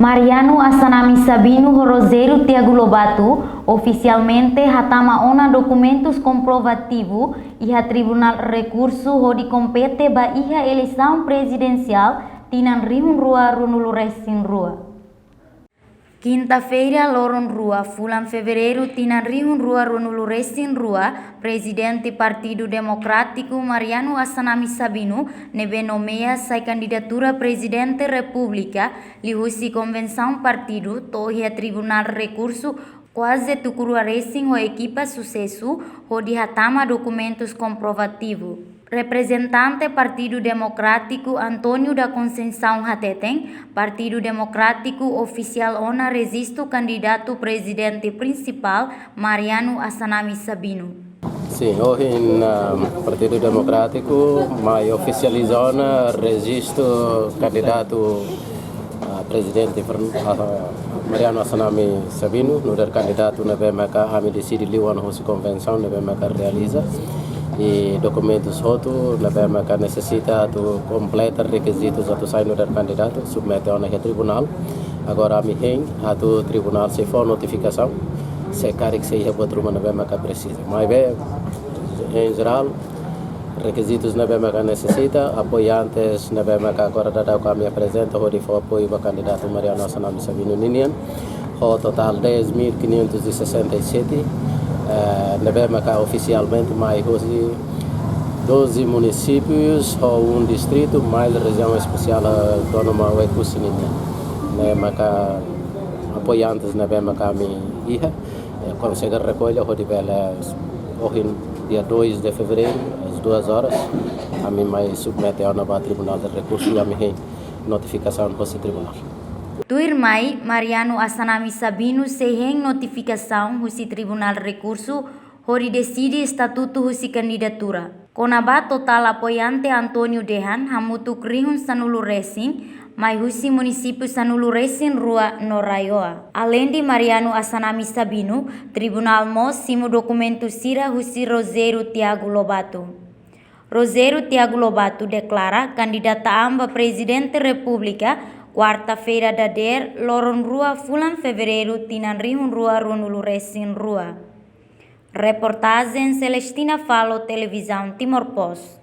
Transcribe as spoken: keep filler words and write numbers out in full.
Mariano Assanami Sabino ho Rogério Tiago Lobato ofisialmente hatama ona dokumentus komprovativu iha Tribunál Rekursu hodi kompete ba iha eleisaun prezidensiál tinan rihun rua ruanulu resin rua. Kinta-feira, loron rua, fulan Fevereiru, tinan rihun rua ruanulu resin rua, Prezidente Partidu Demokrátiku Mariano Assanami Sabino ne'ebé nomeia sai kandidatura Prezidente Repúblika liuhusi konvensaun partidu to'o iha Tribunál Rekursu kuaze tuku rua resin ho ekipa susesu hodi hatama dokumentus komprovativu. Reprezentante Partidu Demokrátiku António da Conceição hateten, Partidu Demokrátiku ofisiál ona rejistu kandidatu prezidente prinsipál Mariano Assanami Sabino. Sin, ohin, ah, Partidu Demokrátiku mai ofisializa ona rejistu kandidatu, ah, Prezidente Fern-, ah, Mariano Assanami Sabino nu'udar kandidatu ne'ebé maka ami deside liu ona husi konvensaun ne'ebé maka realiza. I dokumentus hotu ne'ebé maka nesesita atu kompleta rekizitus atu sai nu'udar kandidatu, submete ona iha tribunál. Agora ami hein atu tribunál sei fó notifikasaun se karik sei iha buat ruma ne'ebé maka presiza. Maibé, em geral, rekizitus ne'ebé maka nesesita, apoiantes ne'ebé maka agora daudaun ami aprezenta hodi fó apoiu ba kandidatu Mariano Assanami Sabino ninian, ho totál dez mil quinhentos e sessenta e sete, eh, ne'ebé maka ofisialmente mai husi doze munisípius ho um distrito, mais Rejiaun Espesiál Autónoma Oekusi ninian. Ne'e maka apoiantes ne'ebé maka ami iha, eh, konsege rekolla hodi bele ohin, dia dois de fevereiro, às duas horas, ami mai submete ona ba Tribunál de Rekursu, ami hein notifikasaun husi tribunál. Tuirmai, Mariano Assanami Sabino sei hein notifikasaun husi Tribunál Rekursu hodi deside estatutu husi kandidatura. Kona-ba totál apoiante António dehan hamutuk rihun sanulu resin, mai husi munisípiu sanulu resin rua no RAEOA. Aleinde Mariano Assanami Sabino, tribunál mós simu dokumentu sira husi Rogério Tiago Lobato. Rogério Tiago Lobato deklara kandidata an ba Prezidente Repúblika, kuarta-feira dadeer, loron rua fulan Fevereiru, tinan rihun rua ruanulu resin rua. Reportajen Celestina Falo, Televizaun Timor Post.